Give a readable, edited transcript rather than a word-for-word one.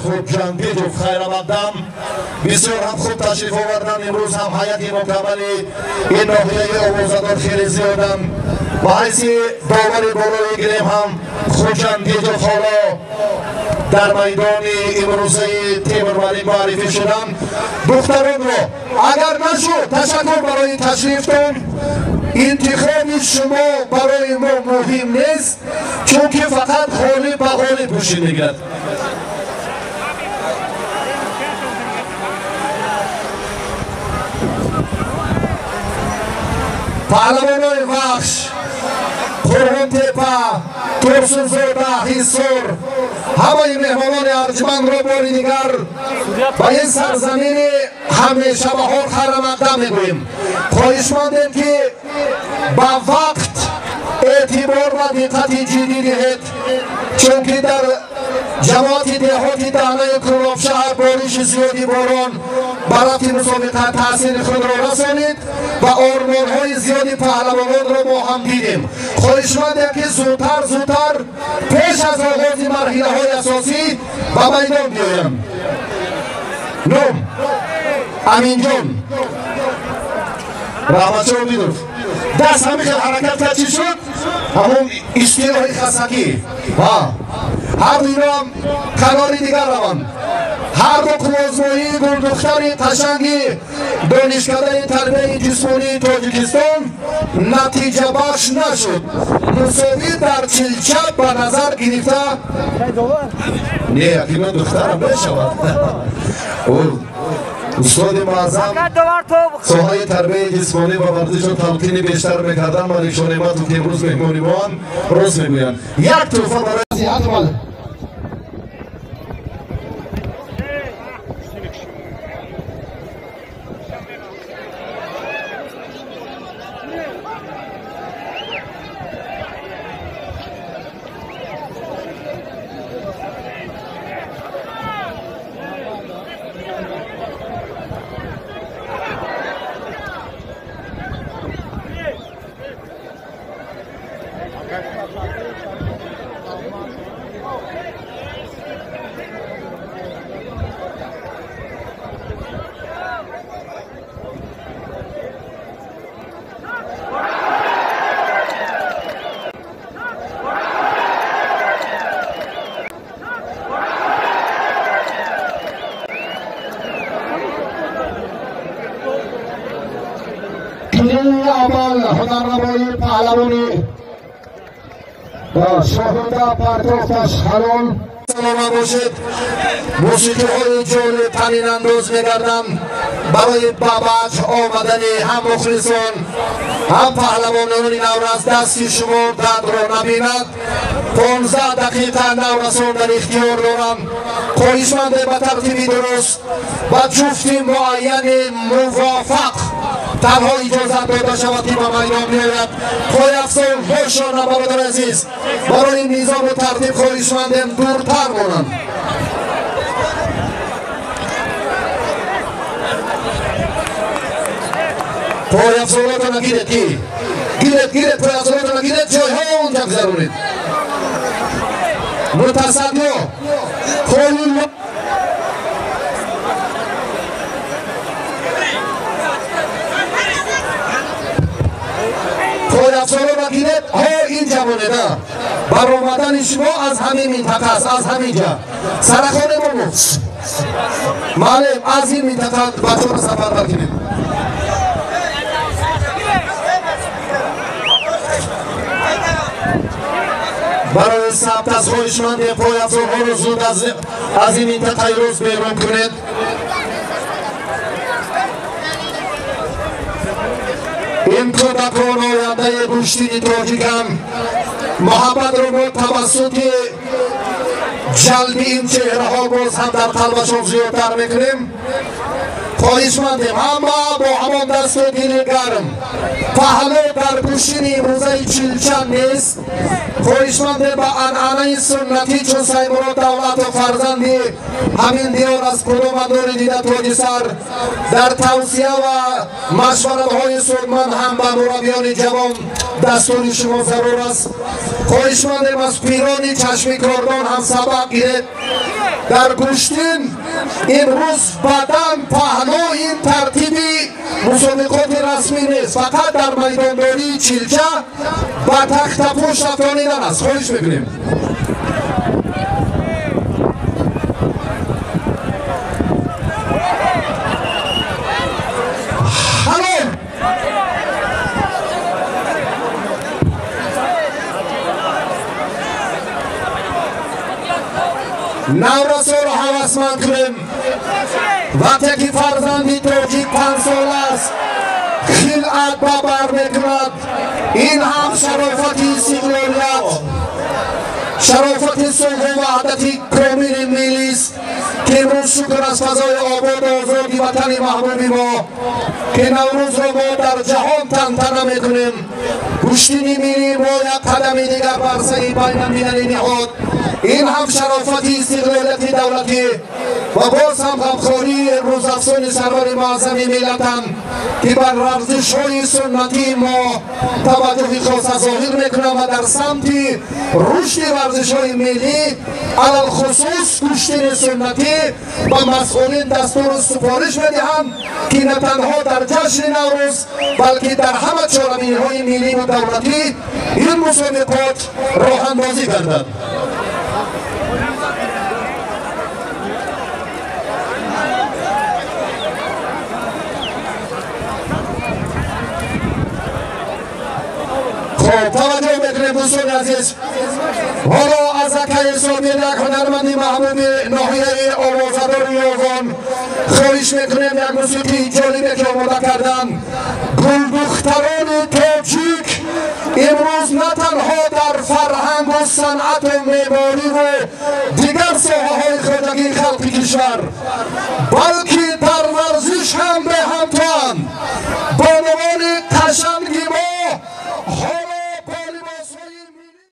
Хуҷандиҷов хайрамақдам бисёр ҳам хуб ташриф оварданд. Имрӯз ҳам ҳайати мукаммали ин ноҳияи овозадор хеле зиёданд. Ба ҳайси довари болои гирем ҳам Хуҷандиҷов ҳоло дар майдони имрӯзаи Темурмалик муаррифӣ шуданд. Духтаронро агар нашуд, ташаккур барои ташрифтон. Интихоби шумо барои мо муҳим нест, чунки фақат ғолиб ба ғолиб гӯшӣ мегирад. Паҳлавонои Вахш, Қурғонтепа, Турсунзода, Ҳисор, ҳамаи меҳмонони арҷмандро бори дигар ба ин сарзамини ҳамешабаҳор хайрамақдам мегӯем. Хоҳишмандем, ки ба вақт эътибор ва диққати ҷиддӣ диҳед, чунки дар ҷамоати деҳоти Даҳнаи Кӯлобшаҳр бориши зиёди борон ба рафти мусобиқа таъсири худро расонид ва ормонҳои зиёди паҳлавононро мо ҳам дидем. Хоҳишмандем, ки зудтар зудтар пеш аз оғози марҳилаҳои асосӣ ба майдон биёянд. Ном Аминҷон Раҳматшоҳ Умидов. Даст ҳамин хел ҳаракат кард, чӣ шуд? Ҳамон истилоҳи хасакӣ. Ҳар ду иноам канори дигар раванд. Ҳар ду қуввозмоии гулдухтари қашанги донишкадаи тарбияи ҷисмонии Тоҷикистон натиҷабахш нашуд. Мусовӣ дар чилча ба назар гирифта не, акино духтарам мешавад. Устоди муаззам соҳаи тарбияи ҷисмонӣ ва варзишро талқини бештар мекарданд. Маликшо Неъматов, ки имрӯз меҳмони моанд, рост мегӯянд. Як тӯҳфа барои аввал ҳунарнамоии паҳлавони Шоҳида партофташ ҳалол. Саломат бошед. Мусиқиҳои ҷолиб танинандоз мегарданд барои ба ваҷҳ омадани ҳам мухлисон, ҳам паҳлавонони наврас. Дасти шумо дардро набинад. 15 дақиқа наврасон дар ихтиёр доранд. Хоҳишманде ба тартиби дуруст ба ҷуфти муайяни мувофақ танҳо иҷозат дода шавад, ки ба майдон биёяд. Пойафзол бошона, бародари азиз, барои низому тартиб хоҳишмандем дуртар монанд. Пойафзолотона гиред, ки гиред, гиред, пойафзолотона гиред, ҷойҳо онҷа гузаронед. Мутасаддиё қонун пойафзолоро гиред, ҳо ин ҷавонеда. Баромадани шумо аз ҳамин минтақа аст, аз ҳамин ҷа. Сарахоне бобо. Маълем, аз ин минтақа бачаҳоро сафарбар кунед. Барои сабт аз хоҳишманде пойафзолҳоро зуд аз ин минтақаи рост берун кунед. Ин кӯдакон ояндаи гӯштини тоҷиканд. Муҳаббатро мо тавассути ҷалби ин чеҳраҳо боз ҳам дар қалбашон зиёдтар мекунем. Хоҳишмандем ҳама бо ҳамон дасту дили гарм. Паҳлӯ дар гӯштини имрӯзаи Чилча нест. Хоҳишмандем ба анъанаи суннатӣ, чун Саймурод Давлатов фарзанди ҳамин диёр аз кудума нури дида тоҷи сар, дар тавсия ва машваратҳои судманд ҳам ба мураббиёни ҷавон дастури шумо зарур аст. Хоҳишмандем аз пирони чашми кордон ҳам сабақ гиред. Дар гӯштин имрӯз бадан паҳлӯ ин тартиби мусобиқоти расмӣ нест, фақат дар майдондории Чилча ба тахтапӯш афтонидан аст. Хоҳиш мекунем. Наврасоро ҳавасманд кунем. Вақте ки фарзанди тоҷик 5 сола аст, хилъат ба бар мекунад, ин ҳам шарофати истиқлолият, шарофати сулҳу ваҳдати комили миллист, ки имрӯз шукр аз фазои ободу озоди ватани маҳбуби мо, ки Наврӯзро мо дар ҷаҳон тантана мекунем. Гӯштини миллии мо як қадами дигар бар сари байналмилалӣ ниҳод. Ин ҳам шарофати истиқлолияти давлатӣ ва боз ҳам ғамхории рӯзафзони сарвари муаззами миллатам, ки бар варзишҳои суннатии мо таваҷҷӯҳи хоса зоҳир мекунам ва дар самти рушди варзишҳои миллӣ, алалхусус гӯштини суннатӣ, ба масъулин дастуру супориш медиҳам, ки на танҳо дар ҷашни Наврӯз, балки дар ҳама чорабиниҳои милливу давлатӣ ин мусобиқот роҳандозӣ гардад. Хоб, таваҷҷӯҳ мекунем, дӯстони азиз. Ҳоло аз акаи Собир, як ҳунарманди маҳбуби ноҳияи овозадори Ёвон, хоҳиш мекунем як мусиқии ҷолибе ки омода карданд. Гулдухтарони тоҷик имрӯз на танҳо дар фарҳангу санъату меъмориву дигар соҳаҳои хоҷагии халқи кишвар, балки